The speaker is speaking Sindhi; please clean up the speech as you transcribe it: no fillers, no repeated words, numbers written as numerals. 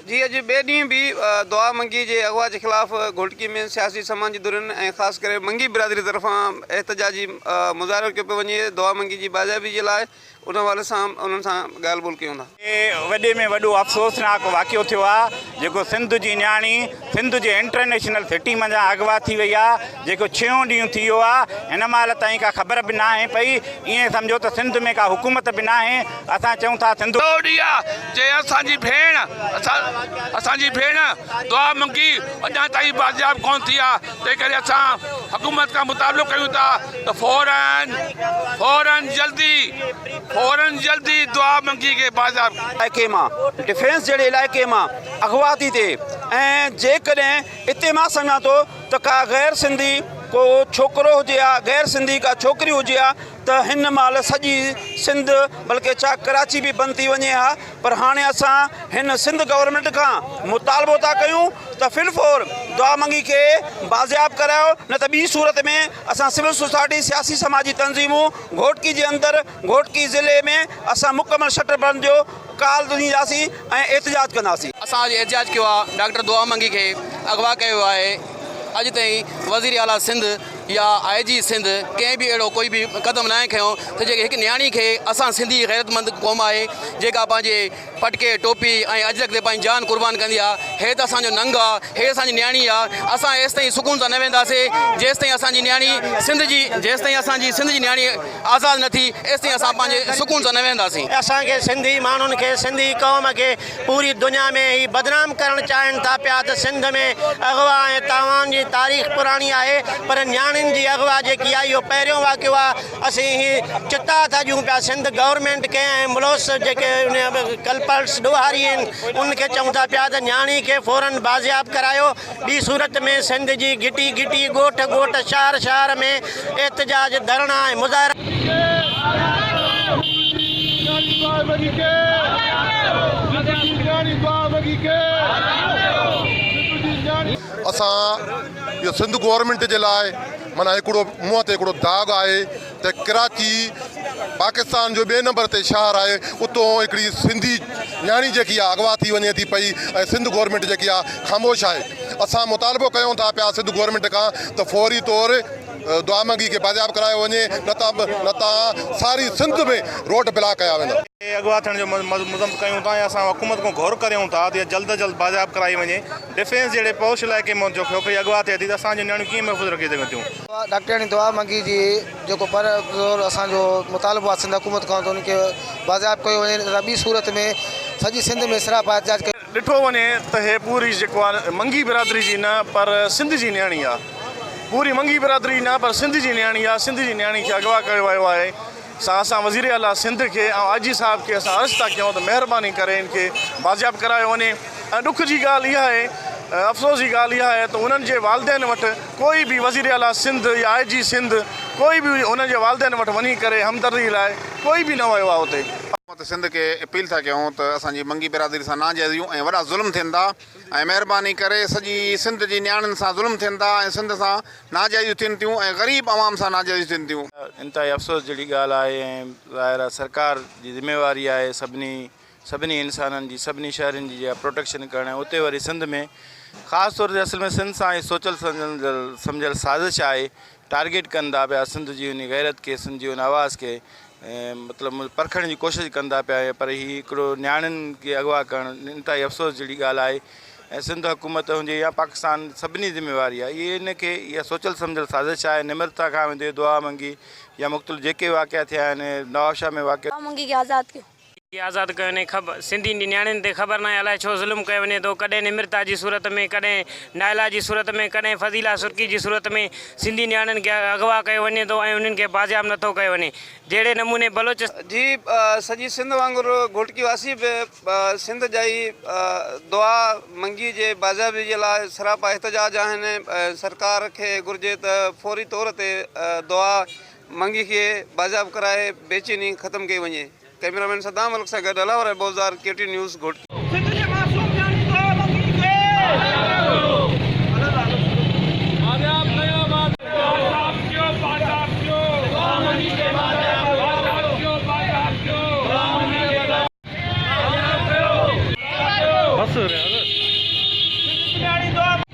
جي اڄ ٻئي ڏينهن به دعا منگي جي اغوا جي خلاف گهوٽڪي ۾ سياسي سماجي ڌرين ۽ خاص ڪري منگي برادري طرفان احتجاجي مظاهرو ڪيو پيو وڃي دعا منگي جي بازيابي جي لاء ان حوالي سان انهن سان ڳالهه ٻولهه ڪيون ٿا. وڏي ۾ وڏو افسوسناڪ واقعو ٿيو آ جيڪو سنڌ جي نياڻي سنڌ جي انٽرنيشنل سٽي منجهان اغوا ٿي وئي آ جيڪو ڇهون ڏينهن ٿي ويو آ هن مهل تائين ڪا خبر به ناهي پئي ائين سمجهو ته سنڌ ۾ ڪا حڪومت به ناهي اسان چئون ٿا سنڌ. ڇهون ڏينهن آ جنهن اسان جي ڀيڻ اسان جي ڀيڻ دعا منگي اڃا تائين بازياب ڪونه ٿي آ تنهن ڪري اسان حڪومت کان مطالبو ڪيون ٿا ته فورن فورن جلدي فورن جلدي دعا منگي کي بازياب. علائقي مان ڊفينس جهڙي علائقي مان اغوا ٿي ٿئي ۽ جيڪڏهن اتي مان سمجهان ٿو ته ڪا غير سنڌي ڪو ڇوڪرو هجي ها غير سنڌي ڪا ڇوڪري هجي ها ته هن مهل سڄي سنڌ بلڪه ڇا ڪراچي به بند ٿي وڃي ها پر هاڻي اسان هن سنڌ گورنمينٽ کان مطالبو ٿا ڪيون ته في الفور دعا منگي کي بازياب ڪرايو نه ته ٻي صورت ۾ اسان سول سوسائٽي سياسي سماجي تنظيمون گهوٽڪي جي اندر گهوٽڪي ضلعي ۾ اسان مڪمل شٽر بند جو ڪال ڏينداسين ۽ احتجاج ڪنداسين. اسان اڄ احتجاج ڪيو آهي ڊاڪٽر دعا منگي کي اغوا ڪيو ويو آهي اڄ تائين وزير اعليٰ سنڌ يا آء جي سنڌ ڪنهن به اهڙو ڪوئي به قدم ناهي کنيو ته جيڪي هڪ نياڻي کي اسان سنڌي غيرتمند قوم آهي جيڪا پنهنجي پٽڪي ٽوپي ۽ اجرڪ تي پنهنجي جان قربان ڪندي آهي هي ته اسان جو ننگ آهي هي اسان جي نياڻي آهي اسان ايستائين سڪون سان نه وينداسي جيستائين اسان جي نياڻي سنڌ جي جيستائين اسان جي سنڌ جي نياڻي آزاد نه ٿي ايستائين اسان پنهنجي سڪون سان نه ويهنداسين. اسان کي سنڌي ماڻهن کي سنڌي قوم کي پوري دنيا ۾ هي بدنام ڪرڻ چاهين ٿا پيا ته سنڌ ۾ اغوا ۽ تاوان جي تاريخ پراڻي آهي پر نياڻين جي اغوا جيڪي آهي اهو پهريون واقعو آهي اسين هي چتاء ٿا ڏيون پيا سنڌ گورنمينٽ کي ۽ ملوث جيڪي ڪلپرٽس ڏوهاري آهن ان کي چئون ٿا پيا ته نياڻي کي فورن بازياب ڪرايو ٻي صورت ۾ سنڌ جي گهٽي گهٽي، ڳوٺ ڳوٺ، شهر شهر ۾ احتجاج، ڌرڻا ۽ مظاهرا. اسان اهو سنڌ گورنمينٽ جي لاء معنيٰ هڪڙو منهن تي هڪڙو داغ آهي ته ڪراچي پاڪستان جو ٻئي نمبر تي شهر آهي اتو هڪڙي سنڌي نياڻي جيڪي آهي اغوا ٿي وڃي ٿي پئي ۽ سنڌ گورنمينٽ جيڪي آهي خاموش آهي اسان مطالبو ڪيون ٿا پيا سنڌ گورنمينٽ کان ته فوري طور دعا منگي کي بازياب ڪرايو وڃي نه ته نه ته ساري سنڌ ۾ روڊ بلاڪ ڪيا ويندا. اغوا ٿيڻ جو مذمت ڪيون ٿا ۽ اسان حڪومت کان گهر ڪريون ٿا ته جلد از جلد بازياب ڪرائي وڃي ڊفينس جهڙي پوش علائقي مان جو ڇوڪري اغوا ٿئي ٿي ته اسان جون نياڻيون ڪيئن محفوظ رکي سگهن ٿيون. ڊاڪٽرياڻي دعا منگي جي جيڪو پر زور اسان جو مطالبو آهي سنڌ حڪومت کان ته ان کي بازياب ڪيو وڃي نه ته ٻي صورت ۾ سڄي سنڌ ۾ سراپا احتجاج ڪيو. ڏٺو وڃي ته هي پوري جيڪو آ منگي برادري جي نه پر سنڌ جي نياڻي آ پوري منگي برادري نه پر سنڌ جي نياڻي آ سنڌ جي نياڻي کي اغوا ڪيو ويو آهي سان اسان وزير اعليٰ سنڌ کي ۽ آء جي صاحب کي اسان عرض ٿا ڪيون ته مهرباني ڪري ان کي بازياب ڪرايو وڃي ۽ ڏک جي ڳالهه اها آهي افسوس جي ڳالهه اها آهي ته انهن جي والدين وٽ ڪوئي به وزير اعليٰ سنڌ يا آء جي سنڌ ڪوئي به انهن جي والدين وٽ وڃي ڪري همدردي لاء ڪوئي به نه ويو آهي اتي. حڪومت سنڌ کي اپيل ٿا ڪيون ته اسان جي منگي برادري سان ناجائزيون ۽ وڏا ظلم ٿين ٿا ۽ مهرباني ڪري سڄي سنڌ جي نياڻين سان ظلم ٿين ٿا ۽ سنڌ سان ناجائزيون ٿين ٿيون ۽ غريب عوام سان ناجائزيون ٿين ٿيون. انتهائي افسوس جهڙي ڳالهه آهي ۽ ظاهر آهي سرڪار جي ذميواري آهي سڀني سڀني انسانن جي سڀني شهرين جي جيڪا پروٽيڪشن ڪرڻ ۽ اتي وري سنڌ ۾ خاص طور تي اصل ۾ سنڌ سان هي سوچيل سمجهيل سازش آهي ٽارگيٽ ڪن ٿا پيا سنڌ جي ان غيرت کي سنڌ جي ان آواز کي مطلب پرکڻ جي ڪوشش ڪن ٿا پيا پر هي هڪڙو نياڻين کي اغوا ڪرڻ انتهائي افسوس جهڙي ڳالهه آهي ۽ سنڌ حڪومت هجي يا پاڪستان سڀني ذميواري آهي اهي ان کي اها سوچيل سمجهيل سازش آهي نمرتا کان ويندي دعا منگي يا مختلف جيڪي واقعا ٿيا آهن نوابشاهه ۾ واقعو دعا منگي کي آزاد ڪيو. کي آزاد ڪيو وڃي خب سنڌي نياڻين تي خبر ناهي الائي ڇو ظلم ڪيو وڃي ٿو ڪڏهن نمرتا جي صورت ۾ ڪڏهن نائلا جي صورت ۾ ڪڏهن فضيلا سرڪي جي صورت ۾ سنڌي نياڻين کي اغوا ڪيو وڃي ٿو ۽ انهن کي بازياب نٿو ڪيو وڃي جهڙي نموني بلوچستان جي سڄي سنڌ وانگر گهوٽڪي واسي به سنڌ ڄائي دعا منگي جي بازيابي جي لاء سراپا احتجاج آهن سرڪار کي گهرجي ته فوري طور تي دعا منگي کي بازياب ڪرائي بيچيني ختم ڪئي وڃي. ڪئميرا مين صدام ملڪ سان گڏ Alawar Bozar, K T news, Ghotki. Sindh جي معصوم نياڻي دعا منگي کي بازياب ڪيو بازياب ڪيو بازياب ڪيو دعا منگي کي بازياب ڪيو بازياب ڪيو دعا منگي کي بازياب ڪيو. بس. سنڌ جي نياڻي دعا.